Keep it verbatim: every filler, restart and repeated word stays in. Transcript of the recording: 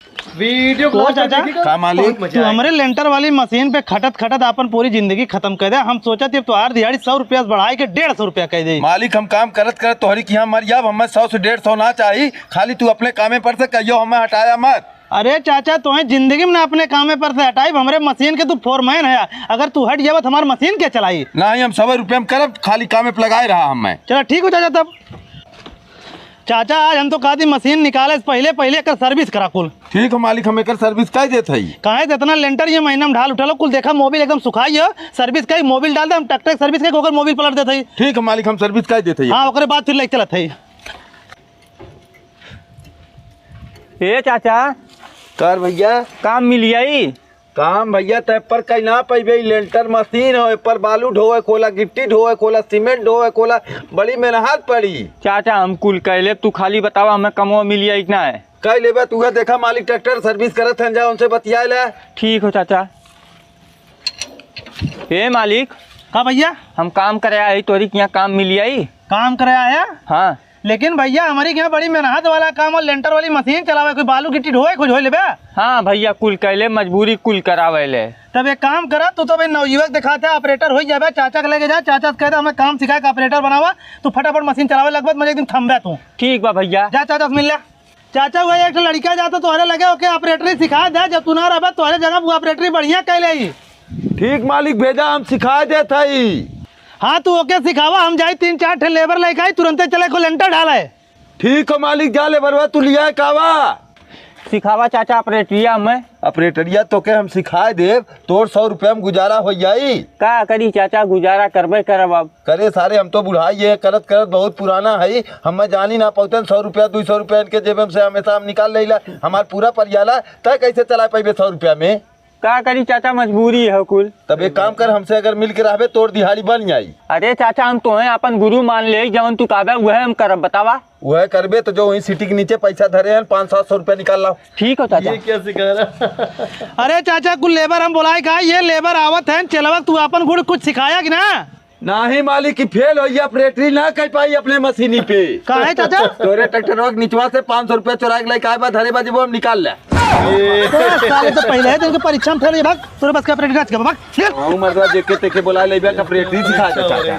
वीडियो तो चाचा, का मालिक? तू हमरे लेंटर वाली मशीन पे खटत खटत आपन पूरी जिंदगी खतम कर दे। हम सोचत ही अब तोहार दिहाड़ी सौ रुपया से बढ़ाई के डेढ़ सौ रुपया कर दे। मालिक, हम काम करत करत तोहरी किहाँ मर जाब, हमें सौ से डेढ़ सौ ना चाही। खाली तू अपने कामे पर से कहियो हमें हटाया मत। अरे चाचा, तोहें जिंदगी में ना अपने कामे पर से हटाई, हमरे मशीन के तू फोरमैन है। अगर तू हट जाबा तो हमार मशीन के चलाई? नहीं, हम सौ रुपया में करब, खाली कामे पे लगाए रहा हमें। चला ठीक हो चाचा तब। चाचा, आज हम तो कहा थी मशीन निकाले से पहिले, पहिले एकर सर्विस करा कुल। ठीक है मालिक, हम एकर सर्विस कर देत हई। काहे से इतना लेंटर ये महीना में ढाल उठा लो, कुल देखा मोबिल एकदम सुखाई है, सर्विस करी, मोबिल डाल दे, हम ट्रैक्टर के सर्विस करी, ओकर मोबिल पलट देत हई। ठीक है मालिक, हम सर्विस कर देत हई। हाँ, ओकरे बाद फिर लेके चलत हई। ए चाचा। कर भैया। काम मिल जाई? काम भैया, तय पर कहीं ना पैबे, ई लेंटर मशीन हो, ए पर बालू ढोए खोला, गिट्टी ढोए खोला, सीमेंट ढोए खोला, बड़ी मेहनत पड़ी। चाचा, हम कुल कह लेब, तू खाली बतावा, हमें कमवा मिल जाई कि ना है? कह लेबे, तू है देखा, मालिक ट्रैक्टर सर्विस करत हैं, जा उनसे बतिया ले। ठीक हो चाचा। ए मालिक। का भैया? हम काम करे आए, तोरी किहाँ काम मिल जाई? काम करे आया? हाँ। लेकिन भैया, हमरी के यहाँ बड़ी मेहनत वाला काम और लेंटर वाली मशीन चलावे, कोई बालू गिट्टी ढोए, कुछ हो लेबे? हाँ भैया, कुल कैले मजबूरी कुल करावे ले। तब एक काम करा, तू तो भाई नवयुवक दिखाते, ऑपरेटर हो जाबे, चाचा के लेके जा, चाचा से कह दे, हमें काम सिखाए के ऑपरेटर बनावा, तू फटाफट मशीन चलावे लगबे, मजे एक दिन थम्बे तू। ठीक बा भैया। जा चाचा से मिल ले। चाचा, वह एक ठो लड़का जाता तोहरे लगे, ओके ऑपरेटरी सिखा दे, जब तू ना रहबे, तोहरे जगह वो ऑपरेटरी बढ़िया कैले ही। ठीक मालिक, भेजा, हम सिखा देत हई। हाँ, तू ओके सिखावा, हम जाई तीन चार ठे लेबर लेके आई, तुरंते चले को लेंटर ढाले। ठीक हो मालिक, जा लेबरवा तू लिया कावा। सिखावा चाचा ऑपरेटरिया में। ऑपरेटरिया तोके हम सिखाए देब, तोर सौ रुपया में गुजारा हो जाई। का करी चाचा, गुजारा करबे करब अब। करे सारे, हम तो बुढ़ाई है, करत करत बहुत पुराना है, हम जानी ना पौतन, सौ रुपया, दो सौ रुपया इनके जेबे में से हमेशा हम निकाल लेला। हमार पूरा परियाला, तय कैसे चला पाइबे सौ रुपया में? का करी चाचा, मजबूरी है कुल। तब एक काम कर, हमसे अगर मिल के रहबे, तोर दिहाड़ी बन जाई। अरे चाचा, हम तोहे अपन गुरु मान ले, जवन तू कहबे, वह हम करब, बतावा। वह करबे तो जो वहीं सीटी के नीचे पैसा धरे हैं, पाँच सात सौ रुपया निकाल लाओ। ठीक हो चाचा। ये क्या सिखा रहा? अरे चाचा, कुल लेबर हम बोलाए का, ये लेबर आवत हैं, चलवक तू अपन गुण कुछ सिखाया कि ना? नाही मालिक, कि फेल होई, ऑपरेटरी ना कर पाई अपने मशीनी पे। काहे चाचा? तोरे ट्रैक्टरवा के निचवा से पाँच सौ रुपया चोरा के लेके आए बा, धरे बा, जब हम निकाल ले। तोरा साले तो पहले है, तो इनके परीक्षा में फेल हो जा, भाग, तोरे बस के ऑपरेटरी ना सिखाबा, भाग, निकल। हाँ, मर्दवा, जेके तेके बोला ले बा, ऑपरेटरी सिखा दे चाचा।